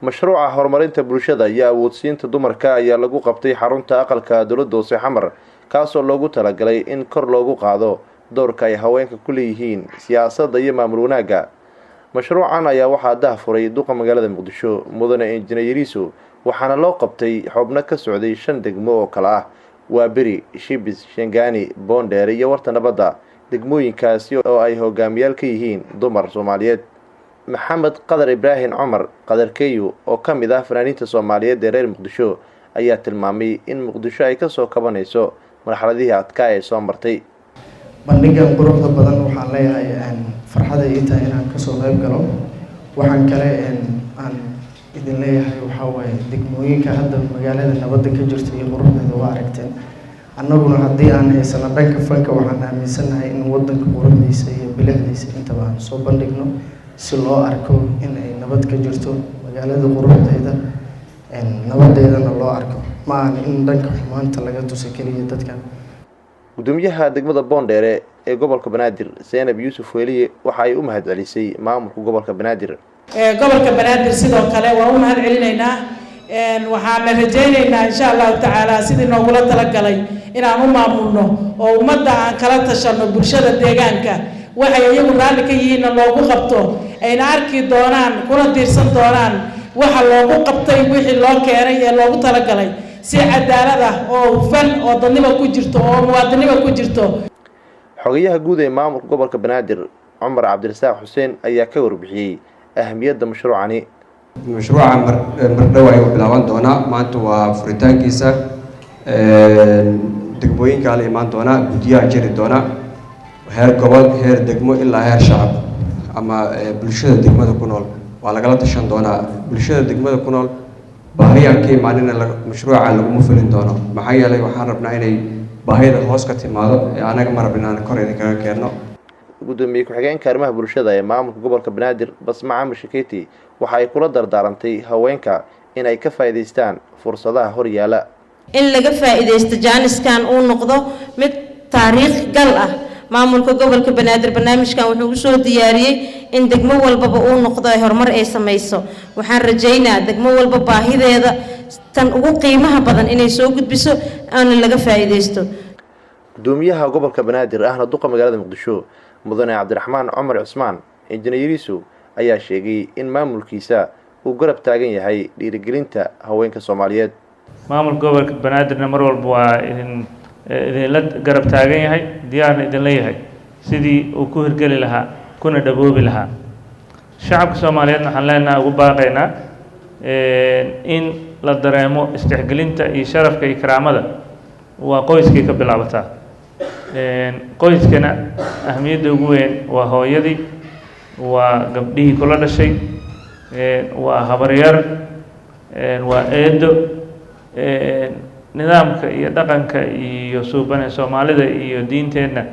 Mashruuca horumarinta bulshada iyo awoodsiinta dumarka ayaa lagu qabtay xarunta aqalka dowladda hoose Xamar, kaasoo loogu talagalay in kor loogu qaado doorka ay haweenka ku leeyihiin siyaasadda iyo maamul wanaagga. Mashruucan ayaa waxaa daahfuray duqa magaalada Muqdisho, mudane Injineer Yariiso, waxaana loo qabtay xubno ka socday shan degmo oo kale ah Waaberi, Shibis, Shangaani, Boondheere iyo Warta Nabadda, degmooyinkaasi oo ay hogaamiyaal ka yihiin dumar Soomaaliyeed. Maxamed Qadar Ibraahim Cumar Qadar Keyo, oo ka mid ah fanaaniinta Soomaaliyeed ee reer Muqdisho, ayaa tilmaamay in Muqdisho ay kasoo kabanayso marxaladihii adkaa ee soo martay. Bandhigan quruxda badan waxaan leeyahay farxada ii tahay inaan kasoo qayb galo. Waxaan kale aan idin leeyahay waxaa waaye, degmooyinka hadda magaalada nabadda ka jirta iyo quruxdeeda waa aragteen. Annaguna haddii aan haysano dhanka fanka, waxaan aaminsannahay in wadanka quruxdiisa iyo bilicdiisa intaba aan soo bandhigno, si loo arko in ay nabad ka jirto magaalada, quruxdeeda, nabadeedana loo arko. Ma ahan in dhanka xumaanta laga tuso keliya dadka. Gudoomiyaha degmada Boondheere ee gobolka Banaadir, Zeynab Yuusuf Weliye, waxa ay u mahadcelisay maamulka gobolka Banaadir. Gobolka Banaadir sidoo kale waa u mahad celinaynaa. Waxaana rajaynaynaa, insha Allahu tacaala, sidii noogula talagalay inaan u maamulno oo ummadda aan kala tashano, bulshada deegaanka waxay iyagu raalli ka yihiinna loogu qabto, ayna arki doonaan kuna diirsan doonaan waxa loogu qabtay, wixii loo keenay ee loogu talagalay, si cadaalad ah oo hufan oo dadnimo ku jirto oo muwaadinimo ku jirto. Xogayaha guud ee maamulka gobolka Banaadir, Cumar Cabdirasaaq Xuseen, ayaa ka warbixiyey ahamiyadda mashruucani. Mashruuca mardhow ayuu bilaaban doonaa. Maanta waa furitaankiisa. Degmooyinkaa la imaan doonaa, guddiyaha jiri doona, heer gobol, heer degmo ilaa heer shacab ama bulshada degmada ku nool waa lagala tashan doonaa. Bulshada degmada ku nool baahiyaan ka imaanina mashruuca laguma fulin doono, maxaa yeelay waxaan rabnaa inay baahida hoos ka timaado ee anaga ma rabin inaan kor idinkaga keenno. Gudoomiye ku-xigeenka arrimaha bulshada ee maamulka gobolka Banaadir, Basma Camar Shaketi, waxa ay kula dardaarantay haweenka in ay ka faa'iidaystaan fursadaha hor yaala. In laga faa'iidaysto jaaniskan uu noqdo mid taariikh gal ah. Maamulka gobolka Banaadir barnaamijkan wuxuu usoo diyaariyey in degmo walbaba uu noqdo ay horumar ay samayso. Waxaan rajaynaa degmo walba baahideeda tan ugu qiimaha badan inay soo gudbiso aana laga faa'iidaysto. Gudoomiyaha gobolka Banaadir ahna duqa magaalada Muqdisho, mudane Cabdiraxmaan Cumar Cusmaan Injineer Yariiso, ayaa sheegay in maamulkiisa uu garab taagan yahay dhiirigelinta haweenka Soomaaliyeed. Maamulka gobolka Banaadirna mar walba waa idinla garab taagan yahay, diyaarna idinla yahay sidii uu ku hirgeli lahaa kuna dhaboobi lahaa. Shacabka Soomaaliyeedna waxaan leenahay, ugu baaqaynaa in la dareemo istixgelinta iyo sharafka iyo karaamada waa qoyskay ka bilaabataa. Qoyskana ahmiyadda ugu weyn waa hooyadii, waa gabdhihii kula dhashay, waa habaryar, waa eedo. Nidaamka iyo dhaqanka iyo suuban ee Soomaalida iyo diinteenna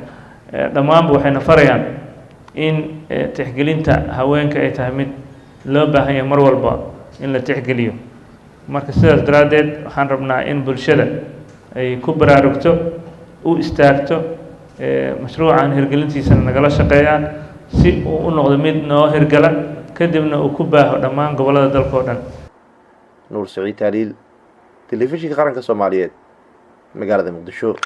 dhammaanba waxayna farayaan in tixgelinta haweenka ay tahay mid loo baahan yahay mar walba in la tixgeliyo. Marka sidaas daraaddeed waxaan rabnaa in bulshada ay ku baraarugto, u istaagto mashruucan hirgelintiisana nagala shaqeeyaan, si uu u noqdo mid noo hirgala, kadibna uu ku baaho dhammaan gobollada dalka oo dhan. Nuur Saciid Taaliil, Telefishinka Qaranka Soomaaliyeed, magaalada Muqdisho.